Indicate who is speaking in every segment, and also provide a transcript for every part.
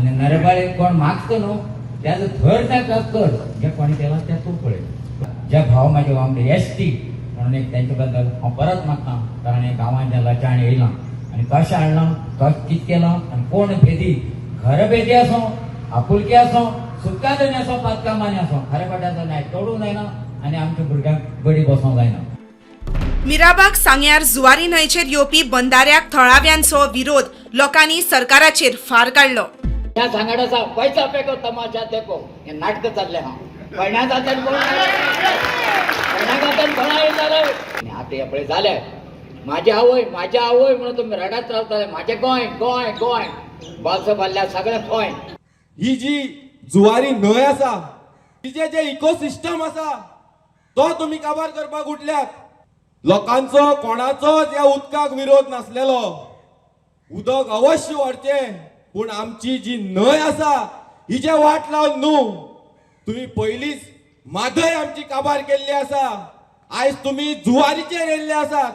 Speaker 1: आनी नरबळी कोण मागता न्हू त्याजो थर ताका कर, जे कोणी केलां तें तूं पळय. जे भाव म्हाजे वांगडी एस टी म्हणून एक तेंचे बद्दल हांव परत मागता, कारण हे गांवांत जें लचाण येयलां आनी कशें हाडलां, कशें कितें केलां आनी कोण भेदी, घर भेदी आसूं, आपुलकी आसूं, सुटका धनी आसूं, पातकामानी आसूं, खरेपणाचो न्याय तोडूंक जायना आनी आमच्या भुरग्यांक बडी बसोंक जायना.
Speaker 2: मिराबाग सांग्यार जुवारी न्हंयचेर येवपी बंदाऱ्याक थळाव्यांचो विरोध. लोकांनी सरकाराचेर फार काडलो.
Speaker 1: ह्या सांगड आसा, पैसा फेको तमाशा देखो. हे नाटक चाललें हा. पळण्या जात्यान कोण, पळण्या जात्यान कोणा जालें आनी आतां हें पळय जालें. माझी आवय, माझी आवय म्हणून तुमी रडत रावताले. माझें गोंय, गोंय, गोंय, बालसो बारल्या सगळें गोंय.
Speaker 3: ही जी जुवारी न्हंय आसा, तिजे जे इकोसिस्टम आसा तो तुमी काबार करपाक उठल्यात. लोकांचो कोणाचोच ह्या उदकाक विरोध नासलेलो. उदक अवश्य व्हरचें, पूण आमची जी न्हंय आसा हिजे वाट लावन न्हू. तुमी पयलींच म्हादय आमची काबार केल्ली आसा. आयज तुमी जुवारीचेर येयल्ले आसात,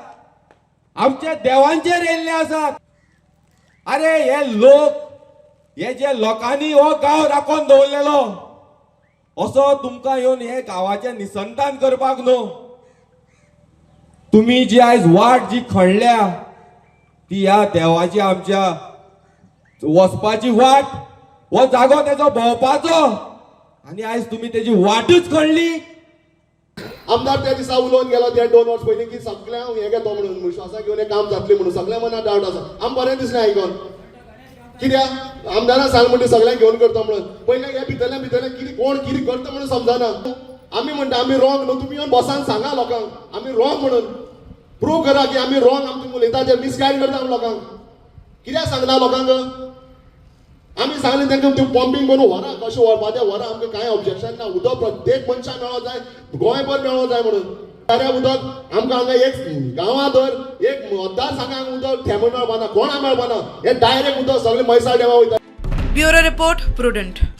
Speaker 3: आमच्या देवांचेर येयल्ले आसात. अरे, हे लोक, हे जे लोकांनी हो गांव राखोन दवरलेलो, असो तुमकां येवन हे गांवाचें निसंतान करपाक न्हू. तुमी जी आयज वाट जी खणल्या ती ह्या देवाची आमच्या वचपाची वाट, हो जागो तेजो भोंवपाचो आनी आयज तुमी तेजी वाटूच खणली.
Speaker 4: आमदार त्या दिसा उलोवन गेलो ते 2 वर्स पयलीं की सगळ्यांक हें घेतो म्हणून, विश्वासा घेवन हें काम जातलें म्हणून. सगळ्या मनात डावट आसा. आम बरें दिसलें आयकोन. कित्याक आमदारान सांग म्हणटा सगळ्यांक घेवन करता म्हणून. पयलें हे भितरल्या भितरल्या कितें, कोण कितें करता म्हणून समजना. आमी म्हणटा आमी रॉंग न्हू. तुमी येवन बसान सांगा लोकांक आमी रॉंग म्हणून. प्रूव करा की आमी रॉंग. आमचे उलयता ते मिसगायड करता आमी लोकांक. कित्याक सांगना लोकांक? आमी सांगलें तांकां, ते पंपींग करून व्हरा, कशें व्हरपा तें व्हरा, आमकां कांय ऑब्जेक्शन ना. उदक प्रत्येक मनशाक मेळोंक जाय, गोंयभर मेळोंक जाय म्हणून. अरे, उदक आमकां हांगा एक गांवां धर, एक मतदार संघाक उदक थेंबो मेळपाना, कोणा मेळपाना. हे डायरेक्ट उदक सगळें म्हैसाळ डेमा वयता.
Speaker 2: Bureau report, prudent.